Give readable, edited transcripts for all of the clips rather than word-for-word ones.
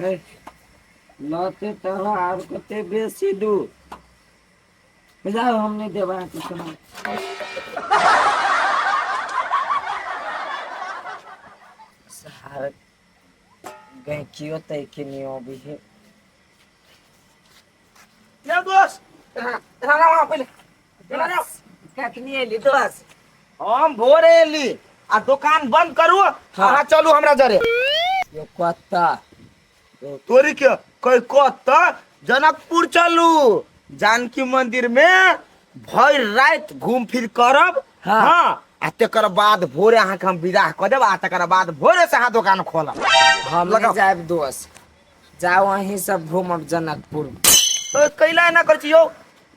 हे, लते तोरा आर कते बेसी दूर जाओ, हम नहीं देबा अहाँके सामान। सार गैकियो तैकी नहीं अभी है। ये दोस्त, एना ना पहिले, एना ना। कखनी एली दोस्त? हम भोरे एली आ दुकान बंद करू। हाँ। अहाँ चलू हमरा जरे। यो कत्ता? तोरी के कोई कत, जनकपुर चलू, जानकी मंदिर में भरि राति घूम फिर करब। हाँ। हाँ, आ तेकर बाद भोरे अहाँके हम विदा कऽ देब आ तकर बाद भोरे से अहाँ दोकान खोलब। हम नहीं लगाओ। जायब दोस्त, जाओ अहीं सब घूमब जनकपुर। तो कैला एना करै छी यौ?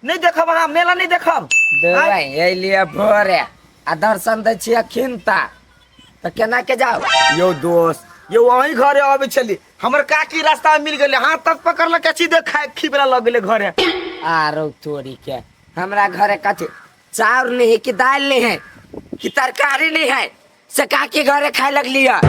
नहि देखब अहाँ मेला, नहि देखब? देबै एलियै भोरे आ दर्शन दै छियै अखिनता, तऽ केना के जाउ? यौ दोस्त, यौ अहीं घरे अबै छली, हमर काकी रास्ता में मिल गेलै, हाथ तक पकड़लक, सीधे खाए खीबला लग गेलै घरे। आरो तोरी के, हमरा घरे कथी चाउर नहीं है कि दाल नहीं है कि तरकारी नहीं है से काकी घरे खाए लगली है?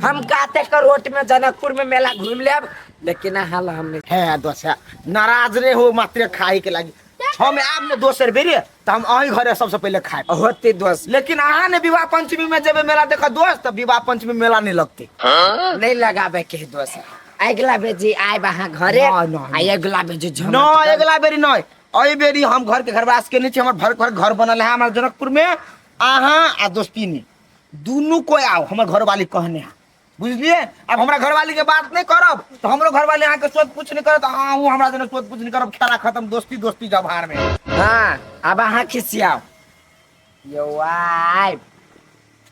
हम काते करोट में जनकपुर में मेला घूम लेब, लेकिन हाल हम नहीं। है दोस्त, है नाराज रे हो, मात्र खाए के लागी हम आब ने दोसर बेरी तऽ हम अहीं घरे सबसे पहिले खाएब। होती दोस्त। लेकिन अहाँ ने विवाह पंचमी में जेबै मेला देख दोस्त, तऽ विवाह पंचमी मेला नहीं लगते। नहीं लगाबे के दोस्त, अगला बेर जी आयब अहाँ घरे। नहीं, नहीं। आ अगला बेर जी न, अगला बेरी नहीं, एहि बेरी हम घर के घरवास केने छी, हमर घर घर घर बनल है हमर जनकपुर में। अहाँ आ दोस्तीनी दुनू कोई आओ, हमर घरवाली कहने है, बुझलिए? अब हमरा घरवाली के बात नहीं करब तो हमरो घरवाली अहाँ के सोच पूछ नहीं करत, अहाँ हमरा जेना सोच पूछ नहीं करब, खेला खत्म, दोस्ती दोस्ती जभार में। हाँ, अब अहाँ खिसियाओ यौ, आयब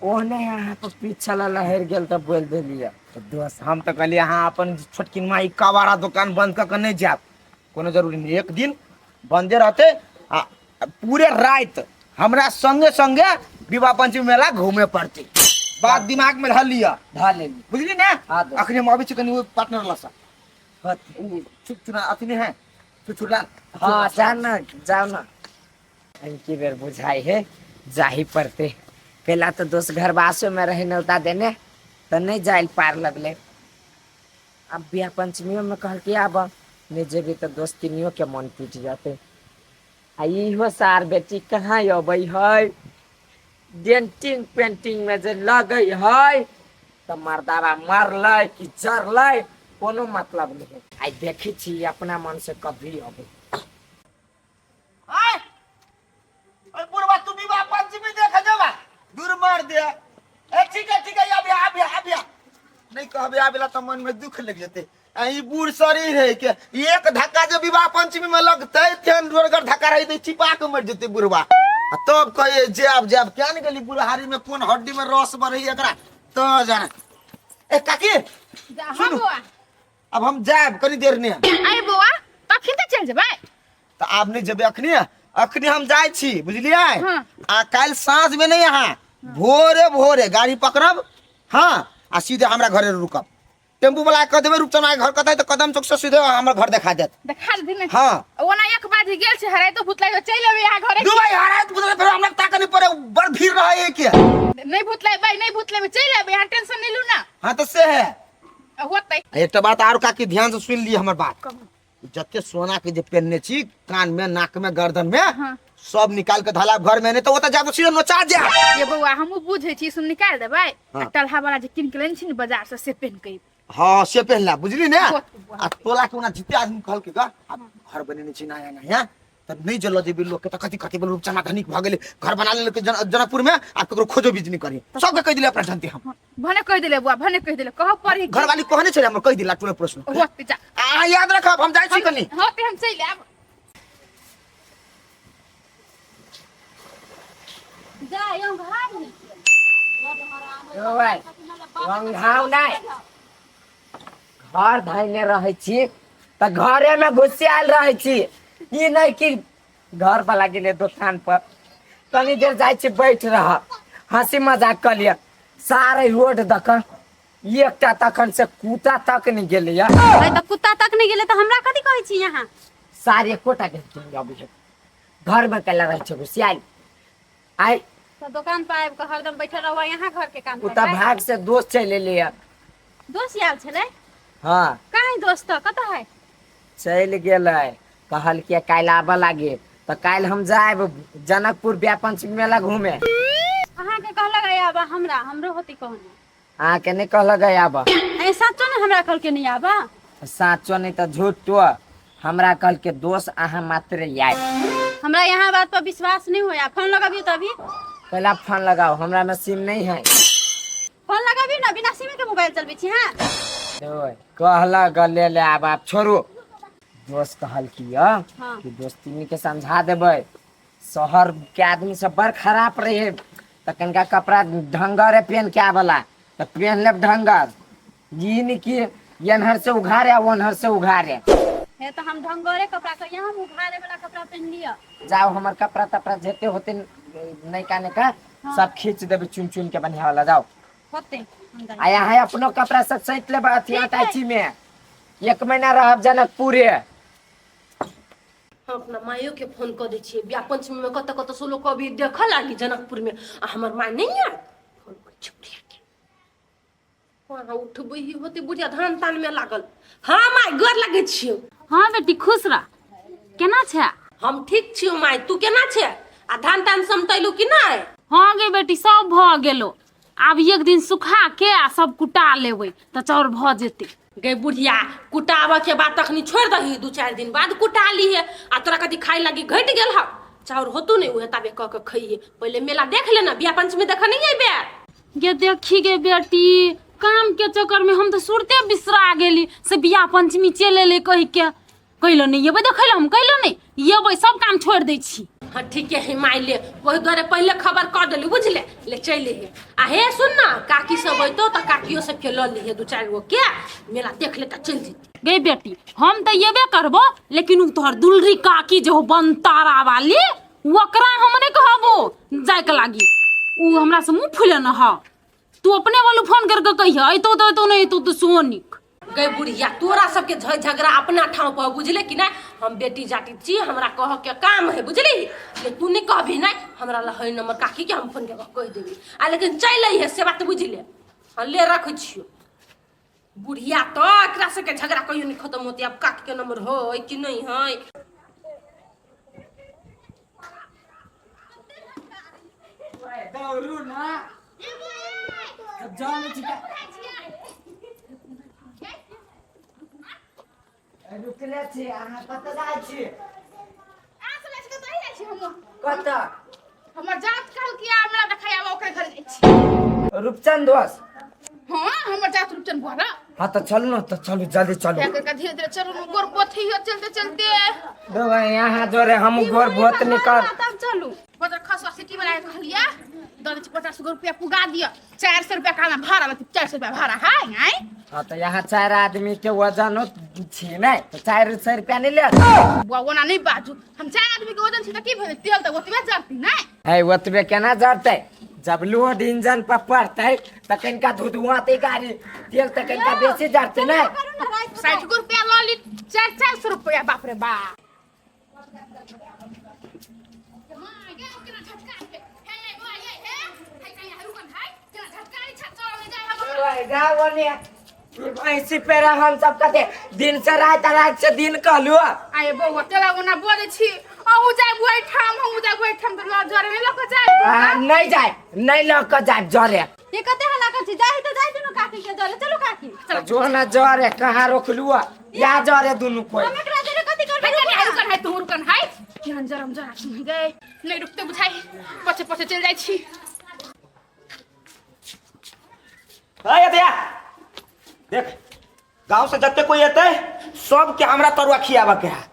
ओहने अहाँ पर पीछा ला लहर गेल तऽ बोल देलियै। तऽ दोस्त, हम तऽ कहलियै अहाँ अपन छोटकी माई कबाड़ा दोकान बंद कऽ के नहीं जायब, कोनो जरूरी नहीं, एक दिन बंदे रहते आ पूरे रात हमरा संगे संगे विवाह पंचमी मेला घूमे पड़ते, बात दिमाग में धर लिया। धऽ लेली। बुझली ने? हाँ दोस्त। अखने हम अबै छी कनि ओहि पार्टनर लसँ। होती। ओ चुप चुना अथी नहीं है चुचुला। हाँ, जाओ ना, जाओ ना। की बेर बुझाई है जाही पड़ते। पहला तो दोस्त घरवासो में रहे न्योता देने तो नहीं जाए पार लगले, अब बियाह पंचमियों में कहल कि आब नहीं जेबी तो दोस्तिनियों के मन टूट जाते। आ इहो सार बेटी कहाँ अबै है, डेंटिंग पेंटिंग में जे लगै है तऽ मर्दाबा मरलै कि जरलै कोनो मतलब नहीं। आइ देखै छी अपना मन से कभी अबै। आय ओए बुढ़वा, तू विवाह पंचमी देख जेबा? दूर मार दे। ए ठीक है, ठीक है, आबिया आबिया आबिया। नहीं कहबे आबेला तो मन में दुख लग जेते। आ ई बूढ़ शरीर है के एक धक्का जे विवाह पंचमी में लगते तेहन जोरगर धक्का रही ते चिपा के मर जेते बुढ़वा। आ तब कहे जाब जाब, क्या नहीं गेली बुढ़हारी में कोन हड्डी में रस बढ़ी एकरा तो जाने। ए काकी। हाँ। सुनू। बौआ। अब हम जायब कनी देर ने। अरे बौआ, तखन तऽ चलि जेबै? तऽ आब नहि जेबै अखनी, अखनी हम जाइ छी, बुझलियै? हाँ। आ काल्हि साँझ में नहीं, अहाँ भोरे भोरे गाड़ी पकड़ब, हाँ, आ सीधे हमरा घरे रुकब। टेम्पू वाला के कह देबै रूपचना के घर कतऽ है, तऽ कदम चौक से सीधे हमर घर देखा देत। देखा देथिन ने? हाँ। ओना एक बाजी गेल छै, हराइतो भुतलाइतो चलि एबै अहाँ घरे। दू भाई हराइत बुझल, फेर हमरा ताकऽ नहीं पड़े, बड़ भीड़ रहै है के। नहि भुतलेबै, नहि भुतलेबै, चलि एबै, अहाँ टेंशन नहि लू ना। हाँ, तऽ से है। होतै। एकटा बात आर काकी, ध्यान से सुनि लिअ हमर बात। कहू। जते सोना के जे पेनने छी कान में, नाक में, गर्दन में, हाँ। सब निकाल के धला घर में, नहीं तो ओतऽ जाब सीधे नोचा जायब। ये बौआ, हमहूँ बुझै छी, सब निकालि देबै। हाँ। आ टलहा वाला जे कीन के लेने छी ने बाजार से, से पेन के। हाँ, से पहनला, बुझली ने? होत। आ टोला के ओना जिते आदमी कहलकै गा आब घर बनेने छी नया नया, तऽ नहि जे लऽ जेबै लोक के तऽ कथी कथी बोल, रूपचना धनिक भऽ गेलै, घर बना लेलकै जनकपुर में, आ ककरो खोजो बीज नहि करी, सबके कहि दिले अपना जनते हम। भने कहि देले बौआ, भने कहि देले, कहऽ पड़ी। घरवाली कहने छलै हमर, कहि दिला टोले प्रश्न। होत, जा। आ याद रखब, हम जाइ छी कनी। हाँ, ते हम चलि आयब। जा यौ घाम होइ छै। यौ भाइ, रंघाव नहि, घर धैने रहै छी तऽ घरे में घुसियाल रहै छी। ई नहि कि घर वाला गेलै दोकान पर, तनी देर जाइ छी बैठ रह, हंसी मजाक कऽ लिअ। सारे रोड दऽ कऽ एकटा तखन से कुत्ता तक नहि गेलैया। अरे तऽ कुत्ता तक नहि गेलै तऽ हमरा कथी कहै छी यहाँ? सारे एकोटा के अबै छै। घर में कैला रहै छै घुसियाल आइ? तऽ दोकान पर आबि कऽ हरदम बैठल रहू यहाँ, घर के काम ओ तऽ करबै? भाग से दोस्त चलि एलैया। दोस्त आयल छलै? हाँ। कहाँ है दोस्त? कतऽ है? चलि गेलै, कहलकै काल्हि आबऽ लागे, तऽ काल्हि हम जायब जनकपुर ब्याह पंचमी मेला घूमे। अहाँके कहलक आबऽ हमरा, हमरो होती कहने। अहाँके नहि कहलक आबऽ? ए सचो ने हमरा कहलकै नहि आबऽ। साचो नहि तऽ झूठो, हमरा कहलकै दोस्त अहाँ मात्र आयब। हमरा यहाँ बात पर विश्वास नहीं होया। फोन लगाबियो तो अभी। पहला फोन लगाओ, हमरा में सिम नहीं है। फोन लगाबियो ना, बिना सिम के मोबाइल चलबै छी। हाँ ओए, कहला गले ले आब, आप छोड़ू। दोस्त कहल की हाँ। कि दोस्ती के समझा देबै, शहर के आदमी सब बड़ खराब रहे, तऽ कनिका कपड़ा ढंगरे पहन के आबला तऽ पहन लेब ढंगर, ई नहीं कि एनहर से उघारे आ ओनहर से उघारे। हे तो हम ढंगरे कपड़ा के यहाँ हम उघारे वाला कपड़ा पहन लिया। जाओ, हमर कपड़ा तपड़ा जेते होते नैका नैका सब खींच देबे चुन चुन के बढ़िया वाला। जाओ। होते हम जाई। आ यहाँ अपनो कपड़ा सब सैत लेब अथी अटैची में, एक महीना रहब जनकपुरे। हम अपना माइयो के फोन कऽ दै छियै। बियाह पंचमी में कतऽ कतऽ से लोग अभी देखऽ लागी जनकपुर में, आ हमर माय नहीं आयत। फोन करै छियै बुढ़िया के। कहाँ उठबै ही होते बुढ़िया, धान तान में लागल। हाँ माय, गोर लगै छियौ। हाँ बेटी, खुश रह। केना छै? हम ठीक छियौ माय, तू केना छै? आ धान तान समटैलू कि नहि? हाँ गे बेटी, सब भऽ गेलो। आब एक दिन सुखा के आ सब कुटा लेबै तऽ चाउर भऽ जेतै। गे बुढ़िया, कुटाबऽ के बाद तखनी छोड़ि दही, दू चारि दिन बाद कुटा लीहे। आ तोरा कथी खाय लागी घटि गेल हौ? चाउर होतो ने उहे ताबे कऽ के खइहे। पहिले मेला देख ले ना, बियाह पंचमी देखऽ नहीं अयबे? गे देखी गे बेटी, काम के चक्कर में हम तऽ सुरते बिसरा गेली से बियाह पंचमी चलि एलै कहि के। कैलो नहीं एबै देखै लए, हम कैलो नहीं एबै, सब काम छोड़ि दै छी। हाँ ठीक है माय, ले ओहि दुआरे पहिले खबर कऽ देली, बुझले? ले चलि हे। आ हे सुन ना, काकी सब अयतो तऽ काकियो सबके लऽ लिहे दू चारि गो के, मेला देख ले तऽ चलि जेतै। गे बेटी, हम तऽ एबे करबो, लेकिन उ तोहर दुलरी काकी जे हो बनतारा वाली, ओकरा हम नहीं कहबो जायके लागी। उ हमरा से मुँह फुले न ह। तू अपने वालू फोन करके कहिया, अयतो तऽ अयतो, नहीं अयतो तऽ सेहो नीक। गै बुढ़िया, तोरा सबके झ झगड़ा अपना ठाव पर, बुझले कि नहीं? हम बेटी जाति छी, हमरा कह के काम है, बुझली? ले तू नहीं कहबी नहीं, हमरा ला है नंबर काकी के, हम फोन के कह देबी। आ लेकिन चलि अइहे से बात बुझले। हाँ ले रख छियो। बुढ़िया तो एकरा सबके झगड़ा कहियो नहीं खत्म होती। अब काकी के नंबर है कि नहीं है? दौड़ू ना तब जाओ ना। चिका रुकले छी, अहाँ कतऽ जाइ छी? अहाँ सब जाइ छी कतऽ? जाइ छी हम। कतऽ? हमर जात कहल कि हमरा देखाय आब, ओकरे घर जाइ छी। रूपचंद दोस्त? हाँ, हमर जात रूपचंद बुआ ना। हाँ तऽ चलू ने, तऽ चलू, जल्दी चलू। क्या करके धीरे धीरे चलू, गोर बोथी हो चलते चलते। देखो यहाँ जोरे हम गोर बहुत निकल। तब चलू। बदर खसवा सिटी वाला के कहलिया दऽ दै छी 50 गो रुपया पुगा दिअ। 400 रुपया का हमरा भाड़ा लगतै, 400 रुपया भाड़ा है आँय। हाँ तऽ यहाँ चारि आदमी के वजन छी ने, तऽ 400 रुपया नहीं लेत? बुआ, ओना नहि बाजू। हम चारि आदमी के वजन छी तऽ की भेलै? तेल तऽ ओतबे जरतै नहि? है ओतबे केना जरतै? जब लोड इंजन पर पड़तै तऽ कनिका धुधुआतै गाड़ी, तेल तऽ कनिका बेसी जरतै ने। 60 गो रुपया लऽ ली, चारि चारि सौ रुपया, बाप रे बाप। जाओ ओने। ई भैंसी पेरा हम सब कते दिन से रात आ रात से दिन कहलु। आये बौआ, तेला ओना बोलै छी, अहूँ जायब ओहिठाम, हमहूँ जायब ओहिठाम, तऽ लऽ जरे नहि लऽ कऽ जायब? आ, नहीं जाए, नहीं लऽ कऽ जाए जरे। ये कते हल्ला कर छी? जाहि तऽ जाहि दुनू काकी के जरे। चलू काकी। जो ना जरे, कहाँ रोकलु या जरे दुनू कोई। हम एकरा जरे कथी करबै? है कनी, है रुकन, है तू रुकन, है केहन जरम जरा सुन गए, नहि रुकते बुझाइ, पछे पछे चलि जाइ छी। अरे दया देख, गांव से जते कोई एते सबके हमरा तरुआ खियाबे के है।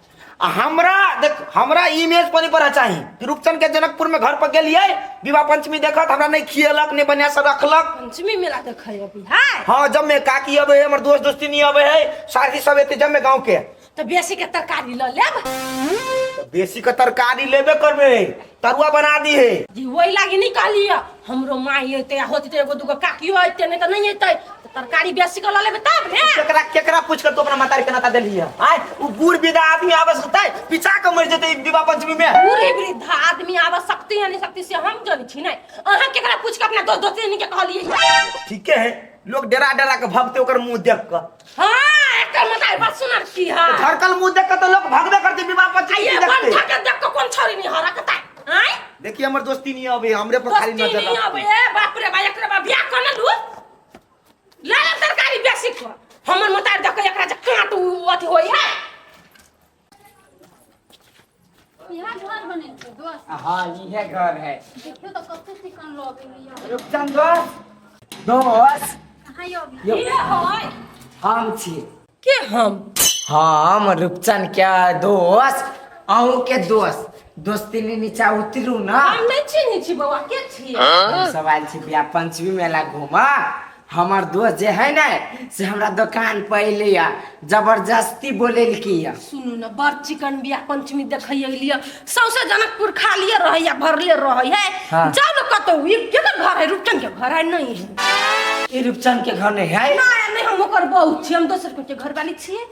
आ हमरा देख, हमरा इमेज पर पर चाही कि रूपचंद के जनकपुर में घर पर गेलिए विवाह पंचमी देखत, हमरा नहीं खियलक, नहीं बढ़िया से रखलक। पंचमी मेला देखै अभी है? हाँ, जब में काकी अबे है, हमर दोस्त दोस्ती नहीं अबे है, साथी सब एते जब में गांव के। तऽ बेसी के तरकारी लऽ लेब। तो बेसी के तरकारी लेबे करबे, तरुआ बना दी है। जी ओहि लागी नहीं कहलियै, हमरो माय एतै आ होतै तऽ एगो दूगो काकियो एतै, नहीं तऽ नहीं एतै, तऽ तरकारी बेसी के लऽ लेबै तब ने। केकरा केकरा पूछ कर तू अपना मातारी के नाता देली है? आय उ बूढ़ विधा आदमी आवे सकता है, पिचा के मर जेते विवाह पंचमी में। बूढ़ी वृद्धा आदमी आबऽ सकती है नहीं सकती से हम जानै छी नहीं, अहाँ केकरा पूछ के अपना दोस्त दोस्त के कहलियै? ठीके है, लोग डरा डरा के भगते ओकर मुंह देख के। हाँ। एकर मताई बात सुनर की है झरकल मुंह देख के तो लोग भागबे करते विवाह पंचमी आइए देखते। बंठा के देख के कोन छोरी नहीं हरकता आय देखिए हमर दोस्ती नहीं अबे हमरे पर खाली दोस्ती नजर नहीं रखू। अब ए बाप रे बा एकरा बा बियाह कर लू ला ला तरकारी बेसी को हमर मताई देख के एकरा जे कांट उ अथी होई है यहाँ घर बने छै दोस्त हाँ इहे घर है देखियो तो कते चिकन लगे है रूपचंद दोस्त दोस्त कहाँ यो यौ के होय हम छी के हम हम रूपचंद के दोस्त अहूँ के दोस्त दोस्ती ने नीचा उतरू ना हम नहीं चिन्है छी बौआ के छी हम सब आयल छी बियाह पंचमी मेला घूमा हमर दोस्त जे है ने से हमरा दोकान पर अयलै या जबरदस्ती बोलेलकी या सुनू ने बड़ चिकन बियाह पंचमी देखै एलियै सौंसे जनकपुर खालिए रहैया भरले रहै है हाँ। जाउ ने कतौ ई केकर घर है रूपचंद के घर है नहीं है ई रूपचंद के घर नहीं है नहीं नहीं हम ओकर बहू छी हम दोसर के घर वाली छियै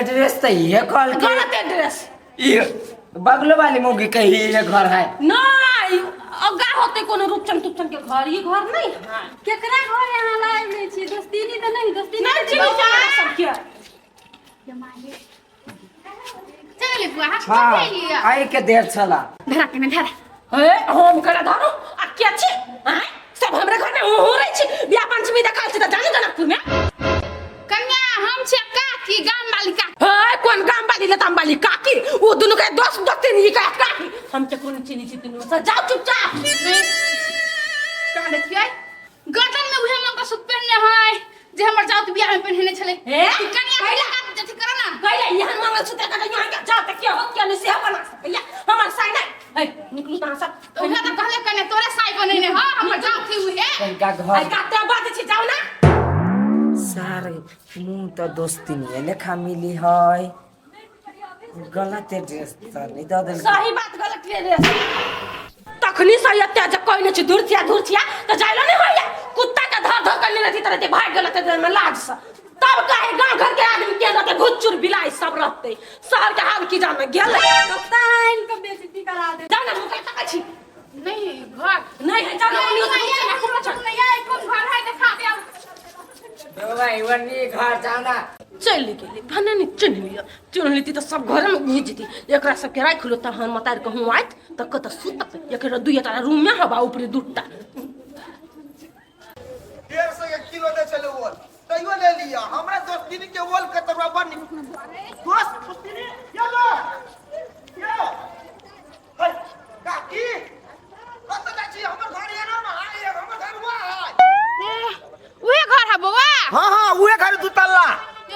एड्रेस तो ये कॉल के गलत एड्रेस ई बगलो वाली मौगी के ही ये घर है नहीं अगा होते कोनो रूपचंद तुपचंद के घर ई घर नहीं है केकरा घर यहाँ लाइव नहीं छी दोस्तीनी तऽ नहीं दोस्तीनी नहीं चिन्है छी अहाँ सबके चल ले बुआ हम हाँ कथी लिया आई के देर छला धरा के ने धरा हे हम करा धरू आ के छी आँय? सब हमरे घर में हो रही छी बियाह पंचमी देखल छी त जानी जनकपुर में कन्या हम छे काकी गाम वाली काकी हे कोन गाम वाली लताम वाली काकी ओ दुनू के दोस्त दोस्ती नहीं का काकी हम के कोन चिनी छी तीनू से जाओ चुपचाप कहाँ देखिए गर्दन में उहे मंगलसूत्र पहनने है जे हमर जाउत बियाह में पहनने छले हे? तू कन्या के कैला? लगा अथी करो ना कैला यहाँ मंगलसूत्र का यहाँ के जाओ त के हो के नहीं से बना सकैया हमर साई नहीं हे निकलू तहां सब तो उहे तो कहले कन्या तोरे साई बनेने ह हमर जाउत थी उहे तनिका आई घर काते बात छी जाओ ना सार मुंह तो दोस्ती नहीं लेखा मिली है गलत एड्रेस तो नहीं दऽ देलकै सही बात गलत ले रे तखनी से एते जे कहने छी दूर छिया दूर छिया त जाइलो नहीं होइया कुत्ता के धर धर करने रहती तरह भाग गेल ते में लाज से तब काहे गांव घर के आदमी के रहते घुच्चुर बिलाई सब रहते शहर के हाल की जाने गेल कत्ता इनका बेइज्जती करा दे जाना मुका तकै छी नहीं घर नहीं है जाना नहीं, न्यूज़ नहीं, नहीं, नहीं, नहीं, कोन घर है देखा दे अब। बाबा इवन घर जाओ ना चलि गेली भने नहि चिन्ह लिअ चिन्ह लेती तऽ सब घरेमे घुसि जेती एकरा सबके राखि लो तहन मतारि कहूँ आयत तऽ कतऽ सुतत एकरा दुइटा रूममे हवा ऊपरे दूटा 150 के किलो दे छले ओल तैयो ले लिया हमरा दोस्तीनी के ओल के तरुआ बड़ नीक दोस्त दोस्तीनी यो लो यो है काकी कतऽ जाइ छी हमर घर एना न है हमर घर हुआ है उहे घर है बौआ हाँ हाँ उहे घर दू तल्ला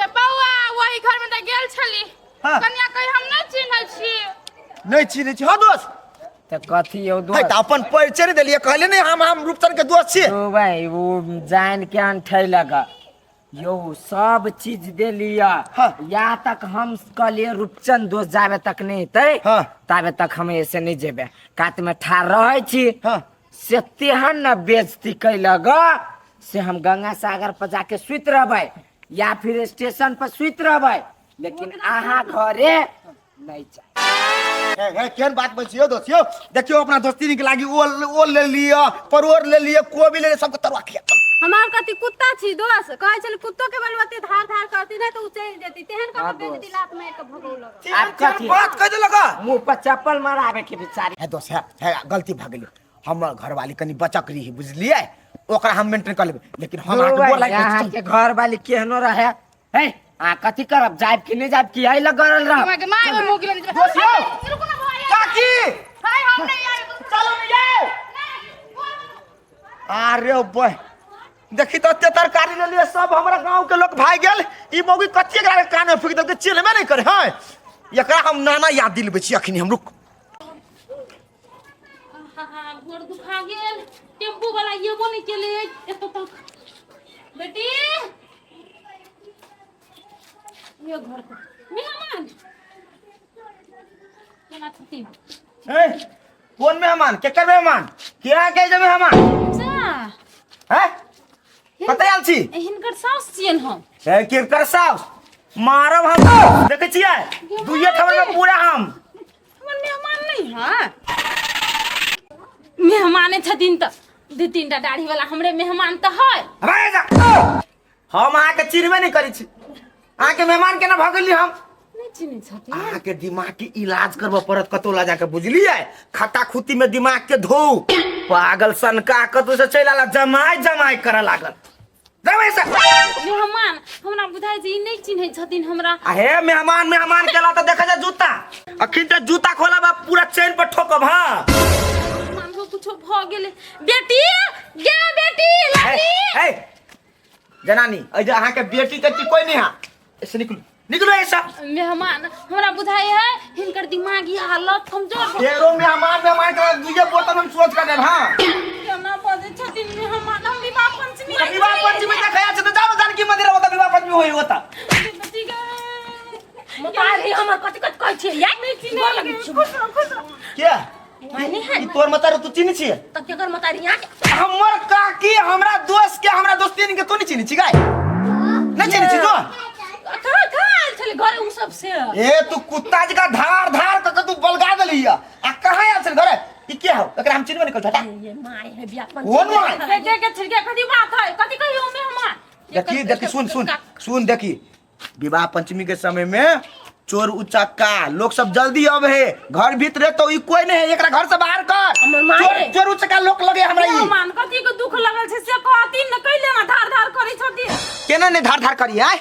ये बौआ वही घर में तऽ गेल छली हाँ। कन्या कही हम नहि चिन्है छी नहीं चिन्है छी हाँ दोस्त तऽ कथी यौ है दोस्त तऽ अपन परिचय नहि देलियै कहलियै नहि हम हम रूपचंद के दोस्त छियै यौ भाई वो जान के अंठै लगा यौ सब चीज दे लिया हाँ। या तक हम कहलिए रूपचंद दोस्त जाबे तक नहीं हेतै हाँ। ताबे तक हम ऐसे नहीं जेबे कात में ठाड़ रहै छी हाँ। से तेहन न बेइज्जती कैलक से हम गंगा सागर पर जाके सुति रहबै या फिर स्टेशन पर सुति रहबै लेकिन अहाँ घरे नहीं चाही हे हे केहन बात बजै छियौ दोस्त यौ देखियौ अपना दोस्ती नीक लागी ओल ओल ले लिअ परोड़ ले लिअ कोबी ले लिअ सबके तरुआ खिया हमार कथी कुत्ता छी दोस्त कहै छल कुत्तो के बलवती धार धार करती नहीं तो उ चलि जेती तेहन हाँ, कऽ बेइज्जती दोस्त। लात मारि कऽ भगौलक आब कथी बात कहि देलक मुंह पर चप्पल माराबे के बेचारी हे दोस्त हे हे गलती भऽ गेलै हमर घरवाली कनि बचक रही बुझलियै ओकरा हम मेंटेन कऽ लेबै लेकिन हम अहाँके गोर लागि अहाँ के घर वाली केहनो रहे हे अहाँ कथी करब जायब कि नहीं जायब कि एहि लग गरल रहब माय माय ओइ मुँह गिरल दोस्त यौ रुकू ना भाई काकी हाय हम नहीं आए चलो ने जाओ अरे बह देखी तो एते तरकारी ले लिए सब हमरा गांव के लोग भाग गेल ई मौगी कथी एकरा के कान में फूक देलकै चिन्हबे नहीं करे है एकरा हम नाना याद दिलबै छी अखनी हम रुक गोड़ दुखा गेल टेम्पू वाला एबो नहि केलै एतऽ तक बेटी यो घर पर मेहमान केना छथिन ए कोन मेहमान केकर मेहमान के आ के जे मेहमान जा हैं कतऽ आयल छी हिनकर साउस छियनि हम ए केकर साउस मारब हम देखै छियै दुइये खबर में पूरा हम हमर मेहमान नहीं है मेहमाने छथिन तऽ दू तीन टा दाढ़ी वाला हमरे मेहमान तऽ है हमारे जा हम अहाँके चिन्हबे नहि करै छी अहाँके मेहमान केना भऽ गेली हम? नहि चिन्है छथिन। अहाँके दिमाग के इलाज करबऽ पड़त कतौ ला जाके, बुझलियै? खता खुती में दिमाग के धो, पागल सनका कतौ से चलि आला, जमाय जमाय करऽ लागल। जमाय से मेहमान हमरा बुझाइ छै ई नहि चिन्है छथिन हमरा। आ हे मेहमान मेहमान केला तऽ देखा जा जूता, अखन तऽ जूता खोलब आ पूरा चेन पर ठोकब। हाँ मेहमान को कुछो भऽ गेलै। बेटी गे, बेटी लाली। हे जनानी, एहि जे अहाँके बेटी तेटी कोई नहीं है, ऐसे निकलू निकलू ऐसा। मेहमान हमरा बुझाइ है हिनकर दिमागी हालत कमजोर भऽ फेरो मेहमान मेहमान के दुइये बोतल हम सोच कर देब। हाँ केना बजै छथिन मेहमान? हम विवाह पंचमी तऽ विवाह पंचमी देखै आयल छै तऽ जाउ ने जानकी मंदिर, ओतऽ विवाह पंचमी होई ओतऽ। बेटी गे, मतारी हमर कथि कथि कहै छियै यार? नहि चिन्है। गोर लगै छियौ। खुश रह, खुश रह। के माने है ई तोर मतारी तू चिन्ह छियै? तऽ केकर मतारी यहाँ के? हमर काकी हमरा दोस्त के, हमरा दोस्ती के तू नहीं चिन्ह छी गाय? नहीं चिन्ह छी तू? कहाँ कहाँ आयल छलै घरे उ सब से? ए तू कुत्ता जका धार धार क के तू बलगा देली आ कहाँ आयल छल घरे? ई के हौ? एकरा हम चिन्हबे नहीं करै हटा। ये my है बियाह कोन my? बेटे के छिड़के कथी बात है? कथी कहियो मेहमान? देखी देखी, सुन सुन सुन, देखी विवाह पंचमी के समय में चोर उचक्का लोग सब जल्दी आवे है घर भीतर, तो ई कोई नहीं है, एकरा घर से बाहर कर। हमर माय चोर है। चोर उचक्का लोग लगे हमरा ई। मेहमान कथी के दुख लगल छै से कहथिन ने, कैले ना धार धार करै छथिन? केना नहीं धार धार करी आय?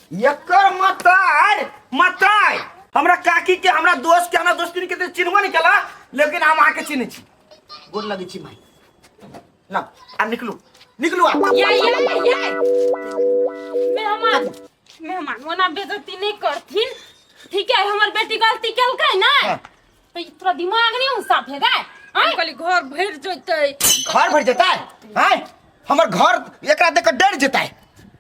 एकर मतार मतार हमरा काकी के, हमरा दोस्त के, हमरा दोस्ती के चिन्हबो नहीं केला, लेकिन हम आके चिन्है छी। गोर लगै छी माई। ना आब निकलू निकलू आब। या या या मेहमान, मेहमान ओना बेइज्जती नहीं करथिन, ठीक है? हमर बेटी गलती केलकै ना। हाँ। तो ई तोरा दिमाग नहीं हो साफ है गाय? हम कहली घर भरि जेतै। घर भर जेतै? आय हमर घर एकरा देख के डर जेतै?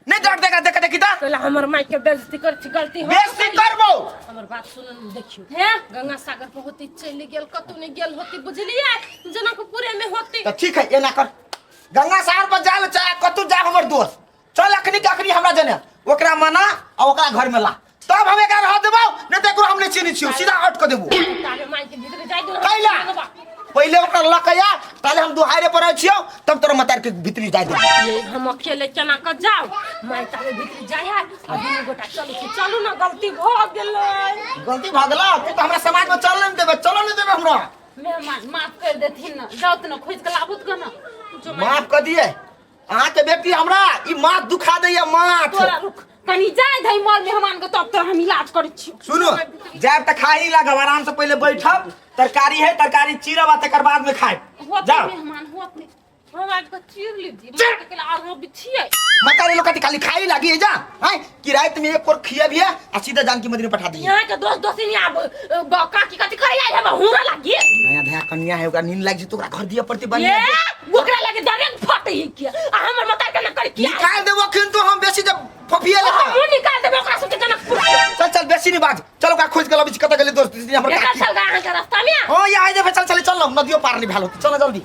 नहीं डर देगा देख देखी ता। कहला हमर माय के बेइज्जती कर छी, गलती हो बेइज्जती करबो। हमर बात सुन, देखियो हे गंगा सागर पर होती चलि गेल, कतौ नहि गेल होती, बुझलियै? जनकपुरे में होती। तो ठीक है, एना कर, गंगा सागर पर जाल चाहे कतौ जा, हमर दोस्त चल अखनी के अखनी हमरा जने ओकरा मना आ ओकरा घर में ला, तब हम एकरा रह देबौ, नहीं तो एकरो हम नहीं चिन्है छियौ, सीधा आउट कर देबो। ताले माय के भीतर जाय दो। कैला पहिले ओकरा लऽ के आ, ताले हम दुहारे पर छियौ, तब तोरा मतार के भीतरी जाय देबो। ये हम अकेले केना के जाउ? माय ताले भीतर जाय है आ दुनू गोटा चलू छी, चलू ना, गलती भऽ गेलै। गलती भऽ गेलौ? तू तऽ हमरा समाज में चल नहीं देबे, चलो नहीं देबे हमरा। मेहमान माफ कर देथिन ना, जाउ त ना खोज के लाबू त ना जो माफ कर दिए अहाँ के बेटी हमरा ई माथ दुखा दैया माथ। तोरा रुक कनी जाय धई मर मेहमान के, तब तोरा हम इलाज करै छी। सुनो, जायब तऽ खाई लागब, आराम से पहिले बैठब, तरकारी है, तरकारी चीरब आ तकर बाद में खायब। होत जाओ। मेहमान होत नहीं, हम आज के चीर लीजिए मार के आरो बिछिए। मतारी लोग खाली खाई लागी है जा आय कि रात में एक और खिया भी है आ सीधा जानकी मंदिर में पठा दिए। यहाँ के दोस्त दोस्त नहीं आब काकी कथी करे आइ हम हुरा लागी। नया धया कन्या है, ओकरा नींद लाग जेतौ, ओकरा घर दिया पड़ती ये बढ़िया। ओकरा लागे डायरेक्ट फटे ही किया आ हमर मतार के न कर किया। निकाल देबो अखन तो हम बेसी जब फफिया लेता। हम निकाल देबे ओकरा सबके जनकपुर। चल चल बेसी नहीं बाज, चल ओकरा खोज के लबै छी कतऽ गेलै दोस्त हमर एकर काकी। चल अहाँ के रास्ता में। हां ये आइ देबे, चल चल चल नदियो पार नहीं भेल होतै, चल जल्दी।